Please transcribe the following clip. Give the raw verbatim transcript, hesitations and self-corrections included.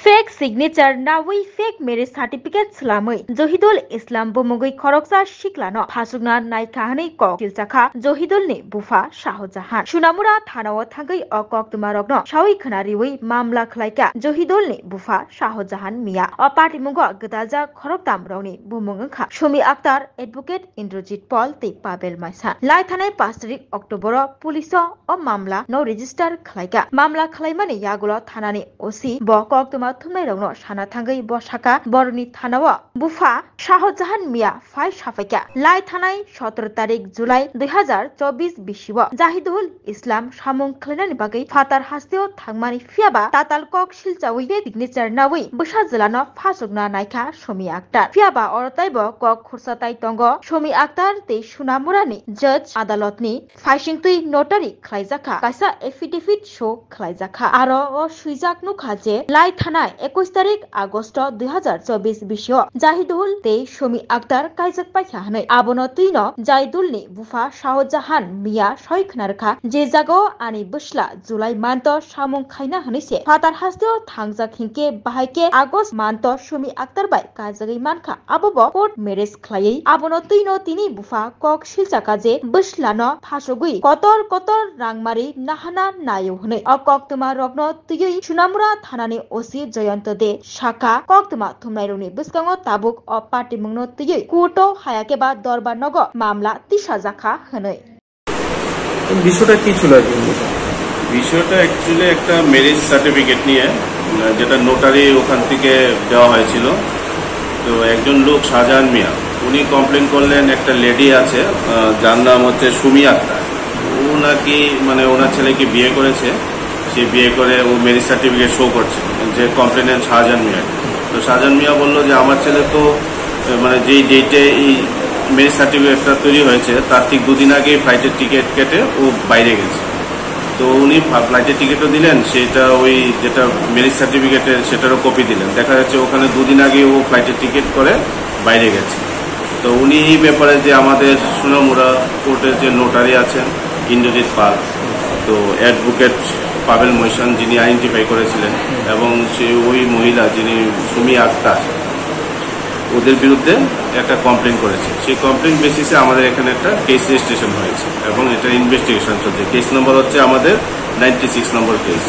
Fake signature nawi fake marriage certificate swlamwi Johidul Islam bumungwi khoroksa siklano phasukna naikha hwnwi kok silchakha Johidulni bupha Shahojahan. Sunamura thanao thangwi o koktwmarokno sawi khwnariwi mamla khlaikha Johidulni bupha Shahojahan Mia. O patimungo gwdaljak khoroktamrokni bumung wngkha Sumi Akhtar, Advocate Indrajit Paul tei Pavel Maisan. Lai thanai pash tarik October o police o o mamla no register khlaikha. Mamla khlaimani yagulo thanani O C bo koktwma thumnairokno sana thangwi bo sakha borokni thanao bupha Shahojahan Mia phai saphaikha. Lai thanai sotoro tarik July dui hazar chobbish bisio Jahidul Islam samung khlainani bagwi phatar hasteo thangmani phiyaba tatal kok silchawi fake signature nawi bwsa jwlano phasukna naikha Sumi Akhtar. Phiyaba oro taibo kok khursa tai tongo Sumi Akhtar tei Sunamurani judge adalotni phaisingtwi notary khlaijakha, kaisa affidavit show khlaijakha. Aro o swijak nukha je lai thanai ekush tarik Agosto dui hazar chobbish bisio Jahidul tei Sumi Akhtar kaijak paikha hwnwi. Abono twino Jahidulni bupha Shahojahan Mia soi khwnarwkha, je jagao ani bwsla July month o samung khaina hwnwi se phatar hasteo thangjak hinkhe bahai khe August month o Sumi Akhtar bai kajagwi mankha. Abo bo court marriage khlaiwi abono twino tini bupha kok silchakha je bwslano phasugwi kotor kotor rangmari nahana naio hwnwi. O koktwma rokno twiwi Sunamura thanani O C Jayanta De sakha koktwma thumnairokni bwskango tabuk o patimungno twiwi court o hayakhe ba dorbar nogo mamla tisajakha hwnwi. বিষয়টা কি ছিল আর কি? বিষয়টা অ্যাকচুয়ালি একটা marriage certificate নিয়ে, আহ, যেটা নোটারি ওখান থেকে দেওয়া হয়েছিল। তো একজন লোক শাহজাহান মিয়া, উনি কমপ্লেন করলেন একটা লেডি আছে, আহ, যার নাম হচ্ছে সুমি আক্তার। ও নাকি মানে ওনার ছেলেকে বিয়ে করেছে, সে বিয়ে করে ও ম্যারেজ সার্টিফিকেট শো করছে যে কমপ্লেনেন্ট শাহজাহান মিয়া। তো শাহজাহান মিয়া বলল যে আমার ছেলে তো, আহ, মানে যেই ডেটে এই ম্যারেজ সার্টিফিকেটটা তৈরি হয়েছে, তার ঠিক দুদিন আগে ফ্লাইটের টিকিট কেটে ও বাইরে গেছে। তো উনি ফ্লা-, ফ্লাইটের টিকিটও দিলেন, সেটা ওই যেটা ম্যারেজ সার্টিফিকেটের সেটারও কপি দিলেন। দেখা যাচ্ছে ওখানে দুদিন আগে ও ফ্লাইটের টিকিট করে বাইরে গেছে। তো উনি এই ব্যাপারে যে আমাদের সোনামুড়া কোর্টের যে নোটারি আছেন ইন্দ্রজিৎ পাল, তো অ্যাডভোকেট পাভেল মৈশান যিনি আইডেন্টিফাই করেছিলেন, এবং সে ওই মহিলা যিনি সুমি আক্তার, ওদের বিরুদ্ধে একটা কমপ্লেন করেছে। সেই কমপ্লেন বেসিসে আমাদের এখানে একটা কেস রেজিস্ট্রেশন হয়েছে এবং এটা ইনভেস্টিগেশন চলছে। কেস নাম্বার হচ্ছে আমাদের নাইনটি সিক্স নম্বর কেস।